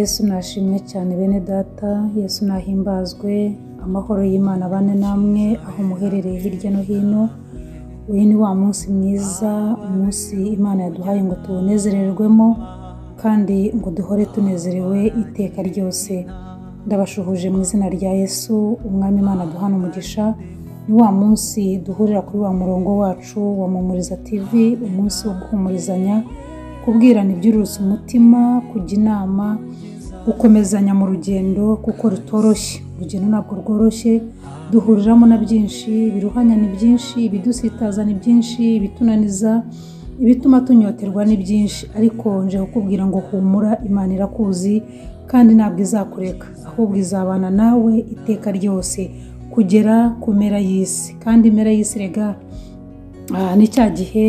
Yesu nashimwe cyane bene data, Yesu nahimbazwe, amahoro y'Imana abane namwe aho muherereye hirya no hino. Uyu ni wa munsi mwiza, umunsi Imana yaduhaye ngo tuwunezererwemo kandi ngo duhore tunezerewe iteka ryose. Ndabashuhuje mu izina rya Yesu, Umwami Imana duhana umugisha. Ni wa munsi duhurira kuri wa murongo wacu wa Mpumuriza TV, umunsi wo guhumurizanya, kubwirana ibyururutsa umutima, kujya inama, gukomezanya mu rugendo kuko rutoroshye. Urugendo ntabwo rworoshye, duhuriramo na byinshi, ibiruhanya ni byinshi, ibidusitaza ni byinshi, ibitunaniza, ibituma tunyoterwa ni byinshi. Ariko nje kukubwira ngo humura, Imana irakuzi kandi ntabwo izakureka, ahubwo izabana nawe iteka ryose kugera ku mpera y'isi. Kandi impera y'isi rega ni cya gihe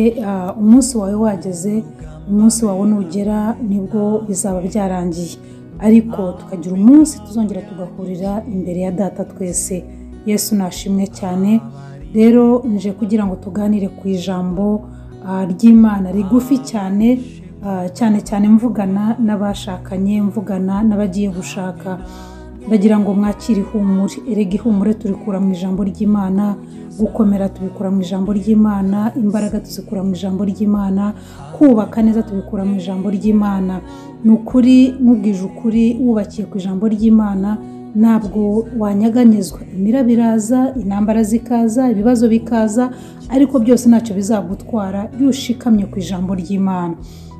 umunsi wawe wageze, umunsi wawe nugera nibwo bizaba byarangiye. Ariko tukagira umunsi tuzongera tugahurira imbere ya data twese. Yesu nashimwe cyane. Rero nje kugira ngo tuganire ku ijambo ry'Imana rigufi cyane, cyane cyane mvugana n'abashakanye, mvugana n'abagiye gushaka. Ndagira ngo mwakire ihumure. Erega ihumure turikura mu ijambo ry'Imana, gukomera tubikura mu ijambo ry'Imana, imbaraga tuzikura mu ijambo ry'Imana, kubaka neza tubikura mu ijambo ry'Imana. Ni ukuri, nkubwije ukuri, wubakiye ku ijambo ry'Imana ntabwo wanyeganyezwa. Imiraba iraza, intambara zikaza, ibibazo bikaza, ariko byose ntacyo bizagutwara iyo ushikamye ku ijambo ry'Imana.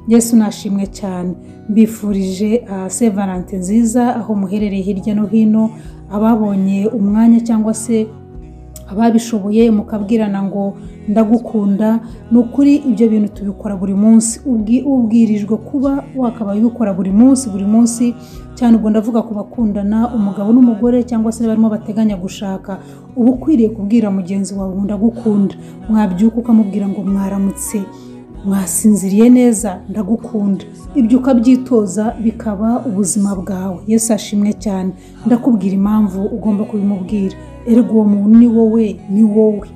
Yesu nashimwe cyane. Mbifurije Saint Valentin nziza aho muherereye hirya no hino, ababonye umwanya cyangwa se ababishoboye mukabwirana ngo ndagukunda. Ni ukuri ibyo bintu tubikora buri munsi. Ubwirijwe kuba wakabaye ubikora buri munsi buri munsi cyane. Ubwo ndavuga ku bakundana, umugabo n'umugore cyangwa se barimo bateganya gushaka. Uba ukwiriye kubwira mugenzi wawe ngo ndagukunda. Mwabyuka ukamubwira ngo mwaramutse, mwasinziriye neza, ndagukunda. Ibyo ukabyitoza bikaba ubuzima bwawe. Yesu ashimwe cyane. Ndakubwira impamvu ugomba kubimubwira. Erega uwo muntu ni wowe, ni wowe.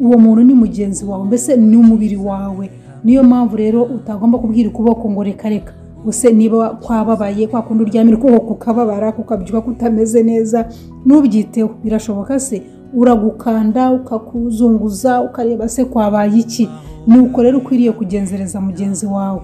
Uwo muntu ni mugenzi wawe, mbese ni umubiri wawe. Niyo mpamvu rero utagomba kubwira ukuboko ngo reka reka. Use niba kwababaye, kwa kundi uryamira ukuboko kukababara, kukabyuka kutameze neza, ntubyiteho. Birashoboka se? Uragukanda, ukakuzunguza, ukareba se kwabaye iki. Nuko rero ukwiriye kugenzereza mugenzi wawe.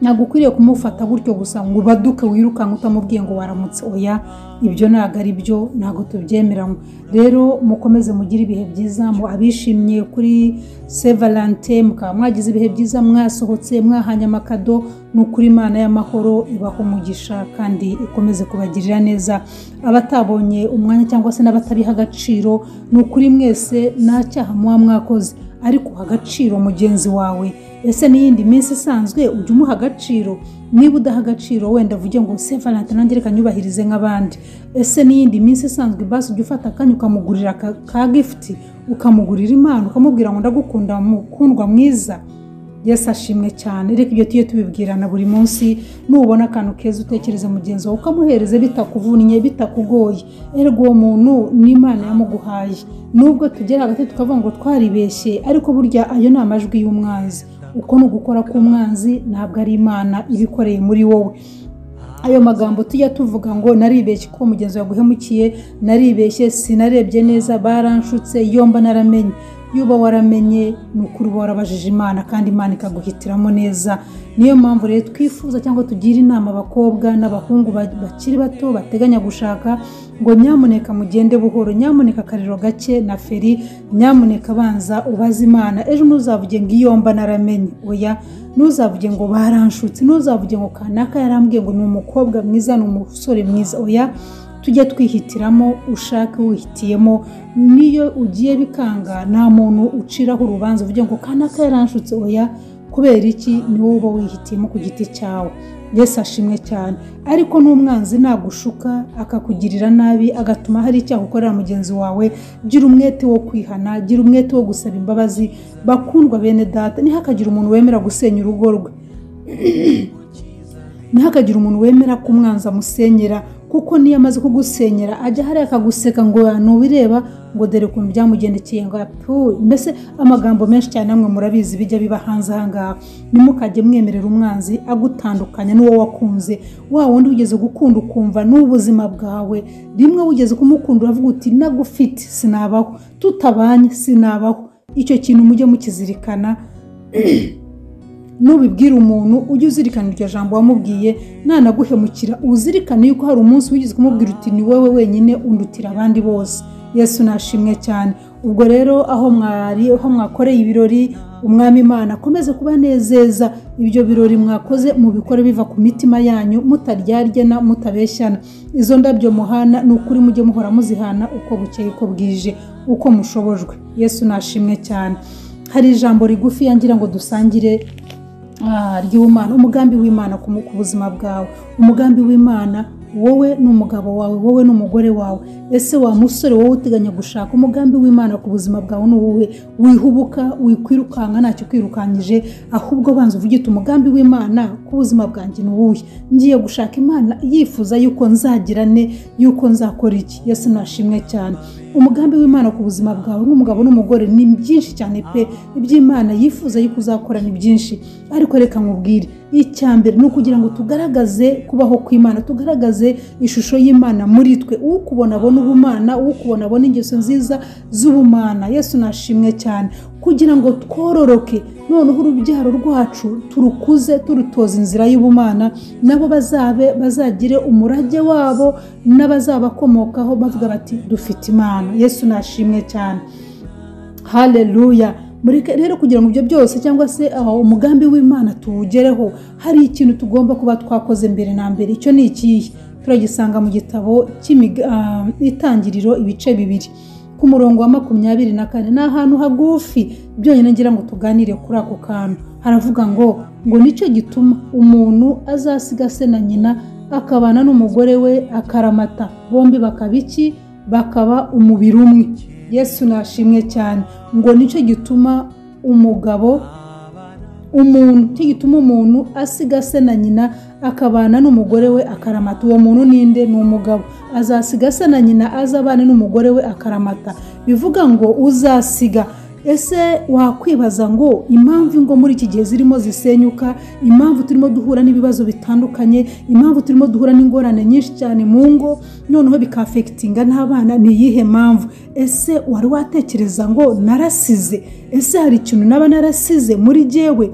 Ntabwo ukwiriye kumufata gutyo gusa ngo ubaduke wirukanka utamubwiye ngo waramutse. Oya, ibyo ntabwo ari byo, ntabwo tubyemeranywa. Rero mukomeze mugire ibihe byiza, mu abishimye kuri Saint Valentin, mukaba mwagize ibihe byiza, mwasohotse, mwahanye amakado. Ni ukuri Imana y'amahoro ibaha umugisha kandi ikomeze kubagirira neza. Abatabonye umwanya cyangwa se n'abatabiha agaciro, ni ukuri mwese nta cyaha muba mwakoze, ariko uha agaciro mugenzi wawe. Ese n'iyindi minsi isanzwe ujya umuha agaciro? Niba udaha agaciro wenda uvuge ngo Saint Valentin nanjye reka nyubahirize nk'abandi. Ese n'iyindi minsi isanzwe basi ujya ufata akanya ukamugurira ka gift, ukamugurira impano, ukamubwira ngo ndagukunda mukundwa mwiza. Yesu ashimwe cyane. Reka ibyo tujye tubibwirana buri munsi. Nubona akantu keza utekereza mugenzi wawe ukamuhereza bitakuvunnye, bitakugoye. Erega uwo muntu ni Imana yamuguhaye. Nubwo tugera hagati tukavuga ngo twaribeshye, ariko burya ayo ni amajwi y'umwanzi. Uko ni ugukora k'umwanzi, ntabwo ari Imana ibikoreye muri wowe. Ayo magambo tujya tuvuga ngo naribeshye kuko mugenzi wawe yaguhemukiye, naribeshye, sinarebye neza, baranshutse, yomba naramenye. Yuba waramenye, ni ukuri uba warabajije Imana kandi Imana ikaguhitiramo neza. Niyo mpamvu rero twifuza cyangwa tugira inama abakobwa n'abahungu bakiri bato bateganya gushaka ngo nyamuneka mugende buhoro, nyamuneka akariro gake na feri, nyamuneka banza ubaze Imana. Ejo ntuzavuge ngo iyo mba naramenye, oya, ntuzavuge ngo baranshutse, ntuzavuge ngo kanaka yarambwiye ngo ni umukobwa mwiza, ni umusore mwiza, oya. Tujye twihitiramo, ushake wihitiyemo. Niyo ugiye bikanga nta muntu uciraho urubanza uvuge ngo kanaka yaranshutse, oya. Kubera iki? Ni wowe uba wihitiyemo ku giti cyawe. Yesu ashimwe cyane. Ariko n'umwanzi nagushuka akakugirira nabi, agatuma hari icyaha ukorera mugenzi wawe, gira umwete wo kwihana, gira umwete wo gusaba imbabazi. Bakundwa bene data, ntihakagire umuntu wemera gusenya urugo rwe, ntihakagire umuntu wemera ko umwanzi amusenyera, Kuko niyo amaze kugusenyera ajya hariya akaguseka ngo nubireba, ngo dore ukuntu byamugendekeye, ngo apu, mbese amagambo menshi cyane namwe murabizi bijya biba hanze aha ngaha. Ntimukajye mwemerera umwanzi agutandukanya n'uwo wakunze, wa wundi wigeze gukunda ukumva n'ubuzima bwawe, rimwe wigeze kumukunda uravuga uti nagufite sinabaho, tutabanye sinabaho. Icyo kintu mujye mukizirikana. Nubibwira umuntu ujye uzirikana iryo jambo wamubwiye, nanaguhemukira uzirikane yuko hari umunsi wigeze kumubwira uti ni wowe wenyine undutira abandi bose. Yesu nashimwe cyane. Ubwo rero aho mwari, aho mwakoreye ibirori, Umwami Imana akomeze kubanezeza. Ibyo birori mwakoze mubikore biva ku mitima yanyu, mutaryarya mutabeshyana. Izo ndabyo muhana ni ukuri mujye muhora muzihana uko bukeye uko bwije uko mushobojwe. Yesu nashimwe cyane. Hari ijambo rigufi yangira ngo dusangire ry'Imana, umugambi w'Imana ku buzima bwawe, umugambi w'Imana wowe n'umugabo wawe, wowe n'umugore wawe. Ese wa musore wowe uteganya gushaka, umugambi w'Imana ku buzima bwawe ni uwuhe? Wihubuka, wikwirukanka, ntacyo kwirukanyije, ahubwo banza uvuge uti umugambi w'Imana ku buzima bwanjye ni uwuhe? Ngiye gushaka Imana yifuza yuko nzagirane, yuko nzakora iki? Yesu nashimwe cyane. Umugambi w'Imana ku buzima bwawe nk'umugabo n'umugore ni byinshi cyane pe. Iby'Imana yifuza yuko uzakora ni byinshi, ariko reka nkubwire, icya mbere ni ukugira ngo tugaragaze kubaho kw'Imana, tugaragaze ishusho y'Imana muri twe. Ukubona abona ubumana, ukubona abona ingeso nziza z'ubumana. Yesu nashimwe cyane. Kugira ngo twororoke, noneho urubyaro rwacu turukuze, turutoza inzira y'ubumana, nabo bazagire umurage wabo n'abazabakomokaho bavuga bati dufite Imana. Yesu nashimwe cyane. Haleluya. Mureke rero kugira ngo ibyo byose cyangwa se aho umugambi w'Imana tuwugereho, hari ikintu tugomba kuba twakoze mbere na mbere. Icyo ni ikihe? Turagisanga mu gitabo cy'Itangiriro ibice 2 ku murongo wa 24. Ni ahantu hagufi byonyine ngira ngo tuganire kuri ako kantu. Haravuga ngo nicyo gituma umuntu azasiga se na nyina akabana n'umugore we akaramata, bombi bakaba iki? Bakaba umubiri umwe. Yesu nashimwe cyane. Ngo nicyo gituma umugabo umuntu, cyo gituma umuntu asiga se na nyina akabana n'umugore we akaramata. Uwo muntu ninde? Ni umugabo. Azasiga se na nyina azabana n'umugore we akaramata. Bivuga ngo uzasiga. Ese wakwibaza ngo impamvu ingo muri iki gihe zirimo zisenyuka, impamvu turimo duhura n'ibibazo bitandukanye, impamvu turimo duhura n'ingorane nyinshi cyane mu ngo, noneho bikafekitinga n'abana, ni iyihe mpamvu? Ese wari watekereza ngo narasize? Ese hari ikintu naba narasize muri jyewe?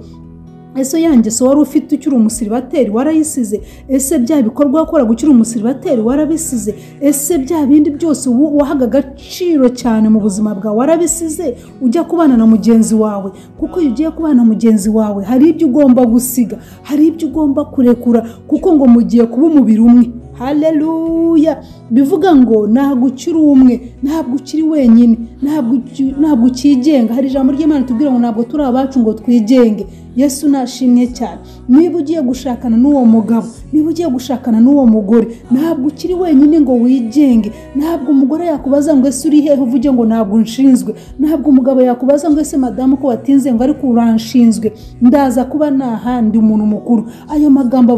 Ese yanjye so wari ufite ukiri umusiribateri warayisize? Ese bya bikorwa wakoraga ukiri umusiribateri warabisize? Ese bya bindi byose wahaga agaciro cyane mu buzima bwawe warabisize ujya kubana na mugenzi wawe? Kuko iyo ugiye kubana na mugenzi wawe hari ibyo ugomba gusiga, hari ibyo ugomba kurekura, kuko ngo mugiye kuba umubiri umwe. Haleluya. Bivuga ngo ntabwo ukiri umwe, ntabwo ukiri wenyine, ntabwo ukigenga. Hari ijambo ry'Imana tubwira ngo ntabwo turi abacu ngo twigenge. Yesu nashimwe cyane. Niba ugiye gushakana n'uwo mugabo, niba ugiye gushakana n'uwo mugore, ntabwo ukiri wenyine ngo wigenge. Ntabwo umugore yakubaza ngo ese uri hehe uvuge ngo ntabwo nshinzwe. Ntabwo umugabo yakubaza ngo ese madamu ko watinze ngo ariko uranshinzwe, ndaza kuba nahandi umuntu mukuru. Ayo magambo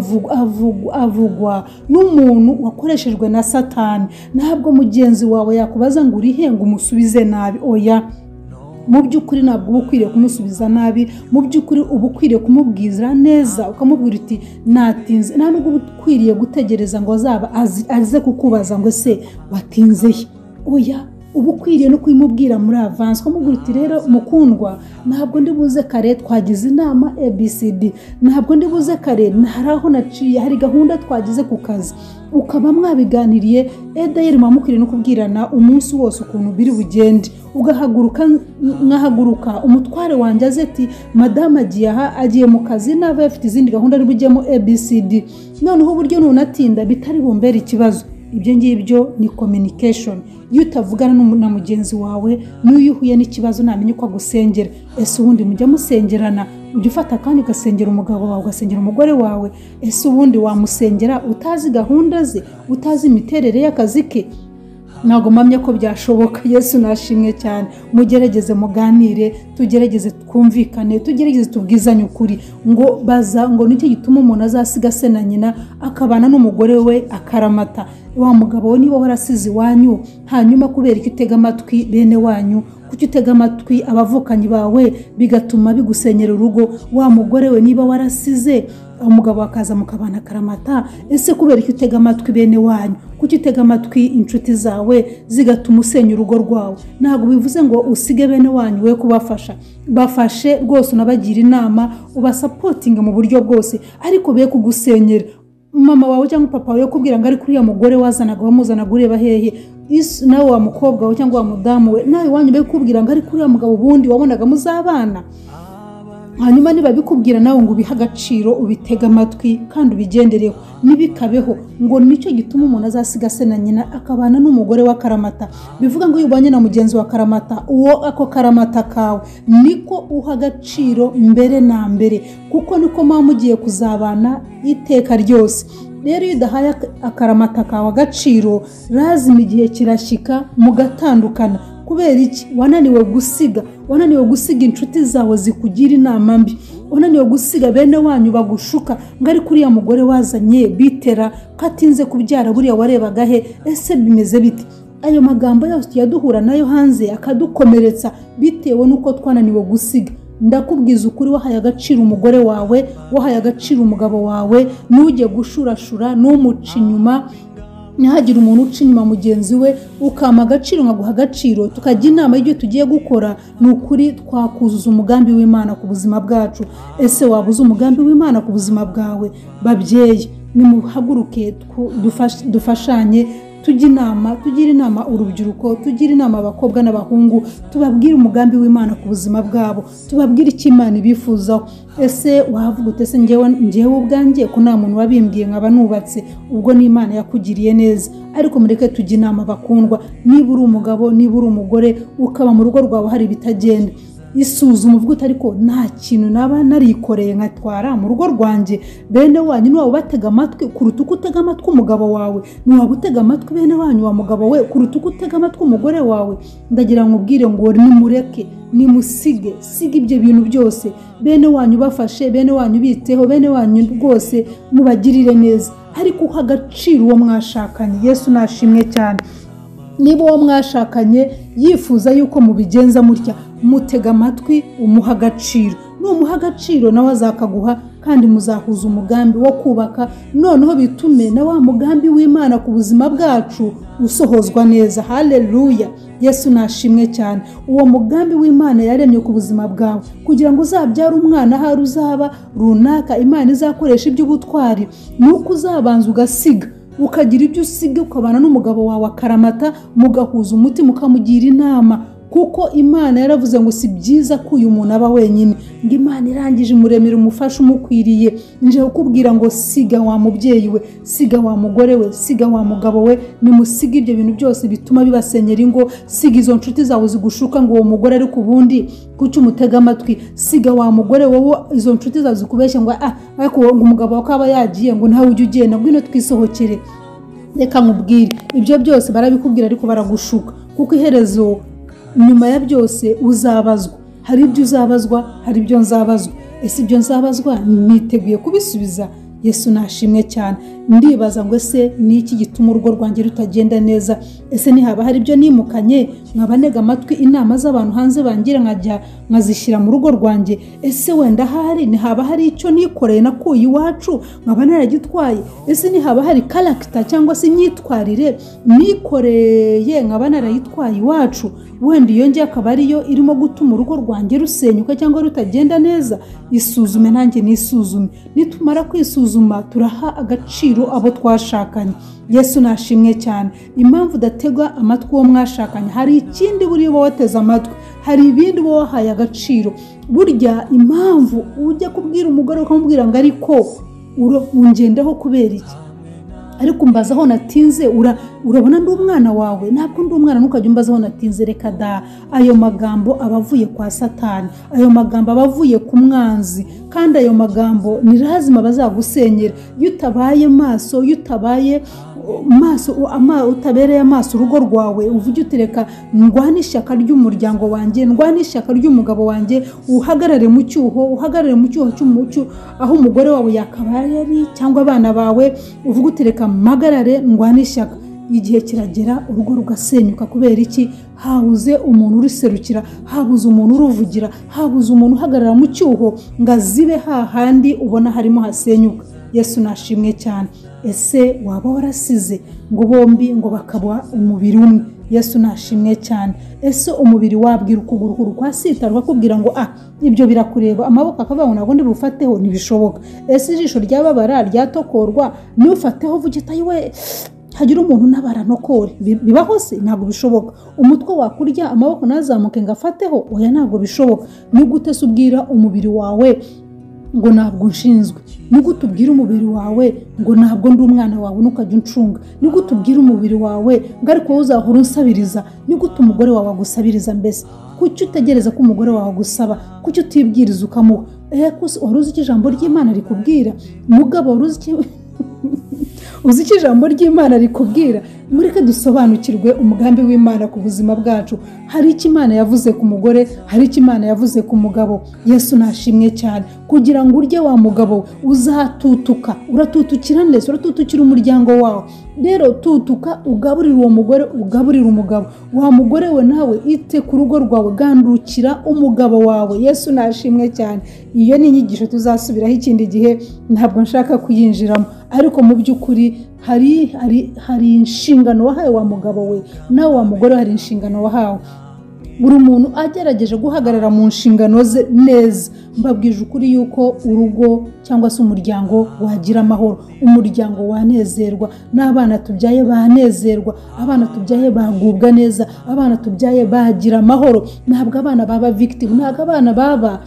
avugwa n'umuntu wakoreshejwe na Satani. Ntabwo mugenzi wawe yakubaza ngo uri he ngo umusubize nabi. Oya, mu by'ukuri ntabwo uba ukwiriye kumusubiza nabi. Mu by'ukuri uba ukwiriye kumubwira neza, ukamubwira uti natinze. Nta nubwo uba ukwiriye gutegereza ngo azaba aze kukubaza ngo ese watinze he. Oya, uba ukwiriye no kubimubwira muri avance, ukamubwira uti rero mukundwa, ntabwo ndi buze kare, twagize inama ABCD, ntabwo ndi buze kare, hari aho naciye, hari gahunda twagize ku kazi. Ukaba mwabiganiriye, edayeri mukwiriye no kubwirana umunsi wose ukuntu biri bugende. Ugahaguruka, nkahaguruka, umutware wanjye aze ati madamu agiye aha, agiye mu kazi, naba afite izindi gahunda ari bujyemo ABCD, noneho uburyo nunatinda bitari bumbere ikibazo. Ibyo ngibyo ni communication. Iyo utavugana na mugenzi wawe, n'iyo uhuye n'ikibazo namenye uko agusengera. Ese ubundi mujya musengerana? Ujya ufata akanya ugasengera umugabo wawe, ugasengera umugore wawe? Ese ubundi wamusengera utazi gahunda ze, utazi imiterere y'akazi ke? Ntabwo mpamya ko byashoboka. Yesu nashimwe cyane. Mugerageze muganire, tugerageze twumvikane, tugerageze tubwizanye ukuri. Ngo baza ngo nicyo gituma umuntu azasiga se na nyina akabana n'umugore we akaramata. Wa mugabo we niba warasize iwanyu, hanyuma kubera icyo utega amatwi bene wanyu, kuki utega amatwi abavukanyi bawe bigatuma bigusenyera urugo? Wa mugore we niba warasize umugabo akaza mukabana karamata, ese kubera icyo utega amatwi bene wanyu, kuki utega amatwi inshuti zawe zigatuma usenya urugo rwawe? Ntabwo bivuze ngo usige bene wanyu we kubafasha, bafashe rwose unabagira inama, ubasapotinga mu buryo bwose, ariko be kugusenyera. Mama wawe cyangwa papa wawe kubwira ngo ari kuri ya mugore wazanaga wamuzanaga ureba hehe, nawe wa mukobwa wawe cyangwa wa mudamu we nawe wanyu be kubwira ngo ari kuri ya mugabo ubundi wabonaga muzabana. Hanyuma niba bikubwira nawe ngo ubihe agaciro, ubitega amatwi kandi ubigendereho, nibikabeho ngo nicyo gituma umuntu azasiga se na nyina akabana n'umugore wa karamata. Bivuga ngo iyo ubanye na mugenzi wa karamata, uwo ako karamata kawe niko uha agaciro mbere na mbere, kuko niko muba mugiye kuzabana iteka ryose. Rero iyo udahaye akaramata kawe agaciro, lazima igihe kirashyika mugatandukana. Kubera iki? Wananiwe gusiga, wananiwe gusiga inshuti zawe zikugira inama mbi, wananiwe gusiga bene wanyu bagushuka ngo ari kuriya mugore wazanye bitera katinze kubyara buriya warebaga he, ese bimeze bite? Ayo magambo yose yaduhura nayo hanze akadukomeretsa bitewe n'uko twananiwe gusiga. Ndakubwiza ukuri, wahaye agaciro umugore wawe, wahaye agaciro umugabo wawe, nujye gushurashura n'umuca inyuma, ntihagire umuntu uca inyuma mugenzi we, ukama agaciro nkaguha agaciro, tukajya inama y'ibyo tugiye gukora, ni ukuri twakuzuza umugambi w'Imana ku buzima bwacu. Ese wabuze umugambi w'Imana ku buzima bwawe? Babyeyi, nimuhaguruke dufashanye, tujye inama, tugire inama urubyiruko, tugire inama abakobwa n'abahungu, tubabwire umugambi w'Imana ku buzima bwabo, tubabwire icyo Imana ibifuzaho. Ese wavuga ute se njyewe ubwanjye ko nta muntu wabimbwiye nkaba nubatse? Ubwo ni Imana yakugiriye neza. Ariko mureke tujye inama bakundwa, niba uri umugabo, niba uri umugore, ukaba mu rugo rwawe hari ibitagenda, isuzuma uvuga uti ariko nta kintu naba narikoreye nkatwara mu rugo rwanjye. Bene wanyu niwaba ubatega amatwi kuruta uko utega amatwi umugabo wawe, niwaba utega amatwi bene wanyu wa mugabo we kuruta uko utega amatwi umugore wawe. Ndagira ngo ubwire ngo nimureke, nimusige, siga ibyo bintu byose. Bene wanyu bafashe, bene wanyu biteho, bene wanyu rwose mubagirire neza, ariko uha agaciro uwo mwashakanye. Yesu nashimwe cyane. Niba uwo mwashakanye yifuza yuko mubigenza mutya, mutega amatwi, umuha agaciro. Numuha agaciro nawe azakaguha, kandi muzahuza umugambi wo kubaka, noneho bitume na wa mugambi w'Imana ku buzima bwacu usohozwa neza. Haleluya, Yesu nashimwe cyane. Uwo mugambi w'Imana yaremye ku buzima bwawe kugira ngo uzabyare umwana ahari uzaba runaka, Imana izakoresha iby'ubutwari, nuko uzabanza ugasiga, ukagira ibyo usiga, ukabana n'umugabo wawe akaramata, mugahuza umutima, ukamugira inama. Kuko Imana yaravuze ngo si byiza ko uyu muntu aba wenyine, ngo Imana irangije imuremera umufasha umukwiriye. Nje kukubwira ngo siga wa mubyeyi we, siga wa mugore we, siga wa mugabo we, nimusiga ibyo bintu byose bituma bibasenyera ingo. Siga izo nshuti zawe zigushuka ngo uwo mugore ari ku bundi kuki umutega amatwi. Siga wa mugore wowe izo nshuti zawe zikubeshya ngo ariko ngo umugabo wawe aba yagiye ngo ntawe ujya ugenda, ngwino twisohokere. Reka nkubwire, ibyo byose barabikubwira ariko baragushuka, kuko iherezo nyuma ya byose uzabazwa. Hari ibyo uzabazwa, hari ibyo nzabazwa. Ese ibyo nzabazwa niteguye kubisubiza? Yesu nashimwe cyane. Ndibaza ngo ese ni iki gituma urugo rwanjye rutagenda neza? Ese nihaba hari ibyo nimukanye nkaba ntega amatwi inama z'abantu hanze bangira nkajya nkazishyira mu rugo rwanjye? Ese wenda hari nihaba hari icyo nikoreye nakuye iwacu nkaba naragitwaye? Ese nihaba hari karagita cyangwa se imyitwarire nikoreye nkaba narayitwaye iwacu? Wenda iyo ngiye akaba ariyo irimo gutuma urugo rwanjye rusenyuka cyangwa rutagenda neza. Isuzume nanjye nisuzume. Nitumara kwisuzuma turaha agaciro abo twashakanye. Yesu nashimwe cyane. Impamvu udatega amatwi uwo mwashakanye, hari ikindi buri wowe wateze amatwi, hari ibindi wowe wahaye agaciro. Burya impamvu ujya kubwira umugore ukamubwira ngo ariko ungendaho kubera iki, ariko umbaza aho natinze, urabona ndi umwana wawe? Ntabwo ndi umwana, ntukajya umbaza aho natinze. Reka da, ayo magambo aba avuye kwa Satani, ayo magambo aba avuye ku mwanzi, kandi ayo magambo ni lazima bazagusenyera. Iyo utabaye maso, iyo utabaye maso, utabereye amaso urugo rwawe, uvuge utereka ndwane ishyaka ry'umuryango wanjye, ndwane ishyaka ry'umugabo wanjye, uhagarare mu cyuho, uhagarare mu cyuho cy'umucyo aho umugore wawe yakabaye ari cyangwa abana bawe, uvuge utereka mpagarare ndwane ishyaka. Igihe kiragera urugo rugasenyuka. Kubera iki? Habuze umuntu uruserukira, habuze umuntu uruvugira, habuze umuntu uhagarara mu cyuho ngo azibe hahandi ubona harimo hasenyuka. Yesu nashimwe cyane. Ese waba warasize ngo bombi ngo bakaba umubiri umwe? Yesu nashimwe cyane. Ese umubiri wabwira ukuguru kwasitara bakubwira ngo ibyo birakureba, amaboko akavuga ngo ntabwo ndi bufateho? Ntibishoboka. Ese ijisho ryababara ryatokorwa ntufateho uvuge ati we hagira umuntu unabara nokore? Bibaho se? Ntabwo bishoboka. Umutwe wakurya amaboko nazamuke ngo afateho? Oya, ntabwo bishoboka. Ni gute se ubwira umubiri wawe ngo ntabwo nshinzwe? Ni gute ubwira umubiri wawe ngo ntabwo ndi umwana wawe ntukajya uncunga? Ni gute ubwira umubiri wawe ngo ariko wowe uzahora unsabiriza? Ni gute umugore wawe agusabiriza? Mbese kuki utegereza ko umugore wawe agusaba? Kuki utibwiriza ukamuha? Wari uzi icyo ijambo ry'Imana rikubwira? Mugabo, wari uzi icyo ijambo ry'Imana rikubwira? Mureke dusobanukirwe umugambi w'Imana ku buzima bwacu. Hari icyo Imana yavuze ku mugore, hari icyo Imana yavuze ku mugabo. Yesu nashimwe cyane. Kugira ngo urye wa mugabo uzatutuka, uratutukira ndetse uratutukira umuryango wawe. Rero tutuka ugaburira uwo mugore, ugaburira umugabo. Wa mugore we nawe ite ku rugo rwawe, gandukira umugabo wawe. Yesu nashimwe cyane. Iyo ni inyigisho tuzasubiraho ikindi gihe, ntabwo nshaka kuyinjiramo, ariko mu by'ukuri hari inshingano wahawe wa mugabo we, nawe wa mugore hari inshingano wahawe. Buri muntu agerageje guhagarara mu nshingano ze neza, mbabwije ukuri yuko urugo cyangwa se umuryango wagira amahoro, umuryango wanezerwa, n'abana tubyaye banezerwa, abana tubyaye bagubwa neza, abana tubyaye bagira amahoro. Ntabwo abana baba victim, ntabwo abana baba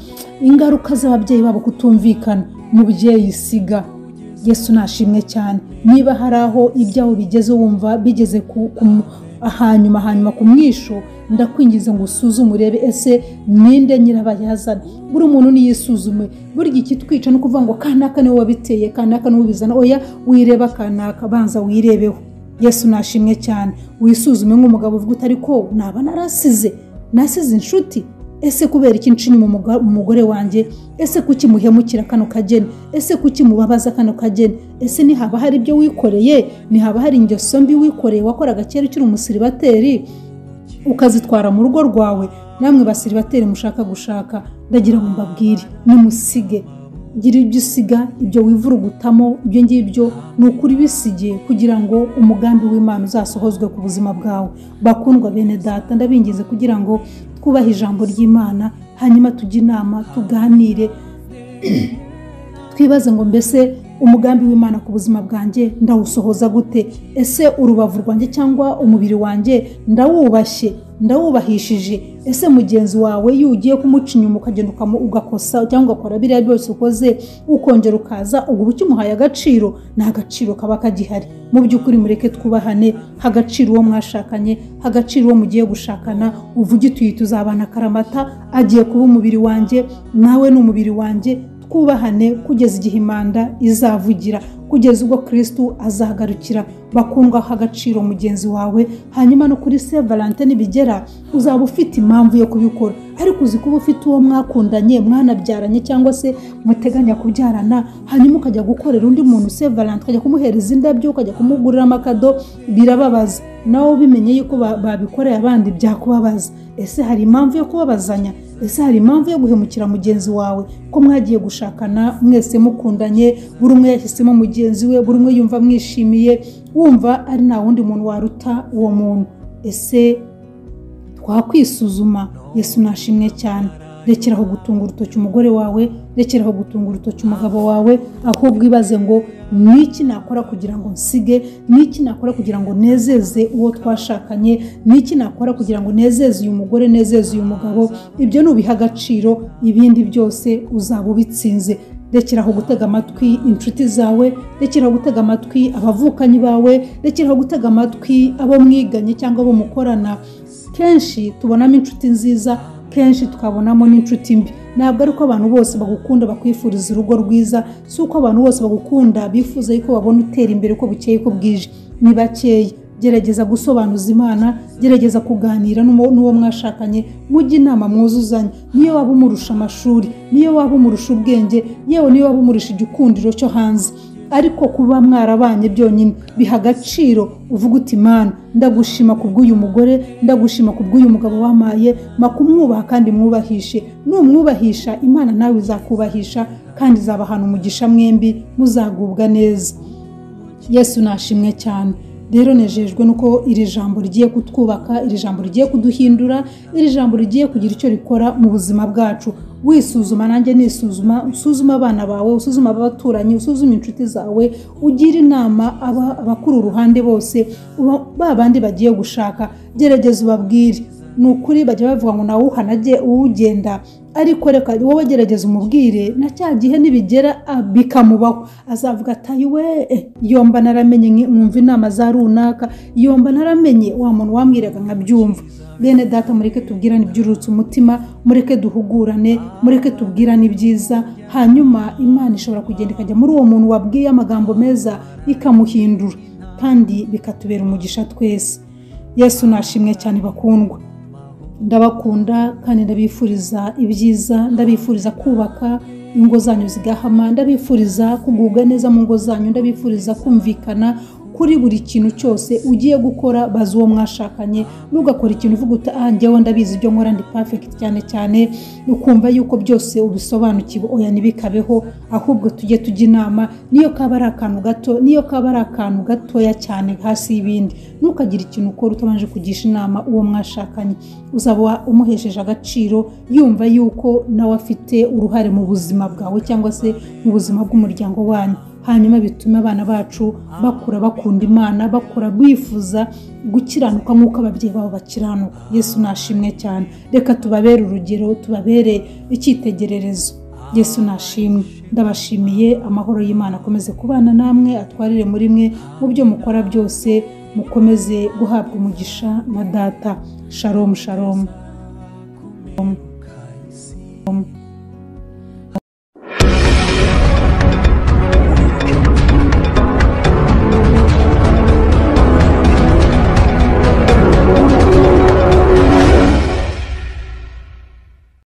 ingaruka z'ababyeyi babo kutumvikana. Mubyeyi siga. Yesu nashimwe cyane. Niba hari aho ibyaho bigeze wumva bigeze hanyuma ku mwisho, ndakwingiza ngo usuzume urebe ese ninde nyirabayazana. Buri muntu niyisuzume. Burya ikitwica no kuvuga ngo kanaka niwe wabiteye, kanaka niwe ubizana. Oya, wireba kanaka, banza wirebeho. Yesu nashimwe cyane. Wisuzume nk'umugabo uvuga uti ariko naba narasize, nasize inshuti. Ese kubera iki ncinye umugore wanjye? Ese kuki muhemukira kano kageni? Ese kuki mubabaza kano kageni? Ese nihaba hari ibyo wikoreye? Nihaba hari ingeso mbi wikoreye wakoraga kera ukiri umusiribateri ukazitwara mu rugo rwawe? Namwe basiribateri mushaka gushaka, ndagira ngo mbabwire, nimusige. Gira ibyo usiga, ibyo wivurugutamo, ibyo ngibyo ni ukuri bisigiye kugira ngo umugambi w'Imana uzasohozwe ku buzima bwawe. Bakundwa bene data, ndabingize kugira ngo twubahe ijambo ry'Imana, hanyuma tujye inama, tuganire, twibaze ngo mbese umugambi w'Imana ku buzima bwanjye ndawusohoza gute? Ese urubavu rwanjye cyangwa umubiri wanjye ndawubashye, ndawubahishije? Ese mugenzi wawe iyo ugiye kumuca inyuma ukagenda ugakosa cyangwa ugakora biriya byose ukoze, ukongera ukaza, ubwo ukimuhaye agaciro? Nta gaciro kaba kagihari. Mu by'ukuri mureke twubahane, hagaciro uwo mwashakanye, hagaciro uwo mugiye gushakana. Uvuge uti tuzabana karamata, agiye kuba umubiri wanjye, nawe ni umubiri wanjye. Twubahane kugeza igihe imanda izavugira, kugeza ubwo Kristo azagarukira. Bakundwa, agaciro mugenzi wawe. Hanyuma no kuri Saint Valentin nibigera uzaba ufite impamvu yo kubikora. Ariko uzi kuba ufite uwo mwakundanye, mwanabyaranye cyangwa se muteganya kubyarana, hanyuma ukajya gukorera undi muntu Saint Valentin, ukajya kumuhereza indabyo, ukajya kumugurira amakado, birababaza. Nawe ubimenye yuko babikoreye abandi byakubabaza. Ese hari impamvu yo kubabazanya? Ese hari impamvu yo guhemukira mugenzi wawe? Ko mwagiye gushakana mwese mukundanye, buri umwe yahisemo mugenzi we, buri umwe yumva mwishimiye, wumva ari nta wundi muntu waruta uwo muntu. Ese twakwisuzuma? Yesu nashimwe cyane. Rekeraho gutunga urutoki umugore wawe, rekeraho gutunga urutoki umugabo wawe, ahubwo ibaze ngo niki nakora kugira ngo nsige, niki nakora kugira ngo nezeze uwo twashakanye, niki nakora kugira ngo nezeze uyu mugore, nezeze uyu mugabo. Ibyo nubiha agaciro, ibindi byose uzaba ubitsinze. Rekeraho gutega amatwi inshuti zawe, rekeraho gutega amatwi abavukanyi bawe, rekeraho gutega amatwi abo mwiganye cyangwa abo mukorana. Kenshi tubonamo inshuti nziza, kenshi tukabonamo n'inshuti mbi. Ntabwo ari ko abantu bose bagukunda bakwifuriza urugo rwiza, si uko abantu bose bagukunda bifuza yuko babona utera imbere uko bukeye uko bwije. Ni bakeya. Gerageza gusobanuza Imana, gerageza kuganira n'uwo mwashakanye, mujye inama mwuzuzanye. Niyo waba umurusha amashuri, niyo waba umurusha ubwenge, yewe niyo waba umurusha igikundiro cyo hanze, Ariko kuba mwarabanye byonyine biha agaciro, uvuga uti Mana ndagushima kubw'uyu mugore, ndagushima kubw'uyu mugabo wamaye, makumwubaha kandi mwubahishe. Numwubahisha Imana nawe izakubahisha kandi izabahana umugisha, mwembi muzagubwa neza. Yesu nashimwe cyane. Rero nejejwe nuko iri jambo rigiye kutwubaka, iri jambo rigiye kuduhindura, iri jambo rigiye kugira icyo rikora mu buzima bwacu. Wisuzuma nanjye nisuzuma, usuzuma abana bawe, usuzuma abaturanyi, usuzuma inshuti zawe, ugira inama abakuru uruhande bose, ba bandi bagiye gushaka, gerageza ubabwire. Ni ukuri bajya bavuga ngo nawe uhanage uwugenda, ariko reka wowe gerageza umubwire, na cya gihe nibigera bikamubaho azavuga ati we yomba naramenye mwumva inama za runaka, yomba naramenye wa muntu wambwiraga nkabyumva. Bene data, mureke tubwirane ibyurutse umutima, mureke duhugurane, mureke tubwirane ibyiza, hanyuma Imana ishobora kugenda ikajya muri uwo muntu wabwiye amagambo meza ikamuhindura, kandi bikatubera umugisha twese. Yesu nashimwe cyane bakundwa. Ndabakunda kandi ndabifuriza ibyiza, ndabifuriza kubaka ingo zanyu zigahama, ndabifuriza kugubwa neza mu ngo zanyu, ndabifuriza kumvikana kuri buri kintu cyose ugiye gukora. Bazi uwo mwashakanye, nugakora ikintu uvuga uti ah njyewe ndabizi ibyo nkora ndi perfect cyane cyane, ukumva yuko byose ubisobanukiwe. Oya, ntibikabeho, ahubwo tujye tujya inama, niyo kaba ari akantu gato, niyo kaba ari akantu gatoya cyane hasi y'ibindi. Ntukagira ikintu ukora utabanje kugisha inama uwo mwashakanye, uzaba umuhesheje agaciro, yumva yuko nawe afite uruhare mu buzima bwawe cyangwa se mu buzima bw'umuryango wanyu. Hanyuma bitume abana bacu bakura bakunda Imana, bakura bifuza gukiranuka nk'uko ababyeyi babo bakiranuka. Yesu nashimwe cyane. Reka tubabere urugero, tubabere icyitegererezo. Yesu nashimwe. Ndabashimiye, amahoro y'Imana akomeze kubana namwe, atwarire muri mwe mu byo mukora byose, mukomeze guhabwa umugisha na data. Shalom, shalom.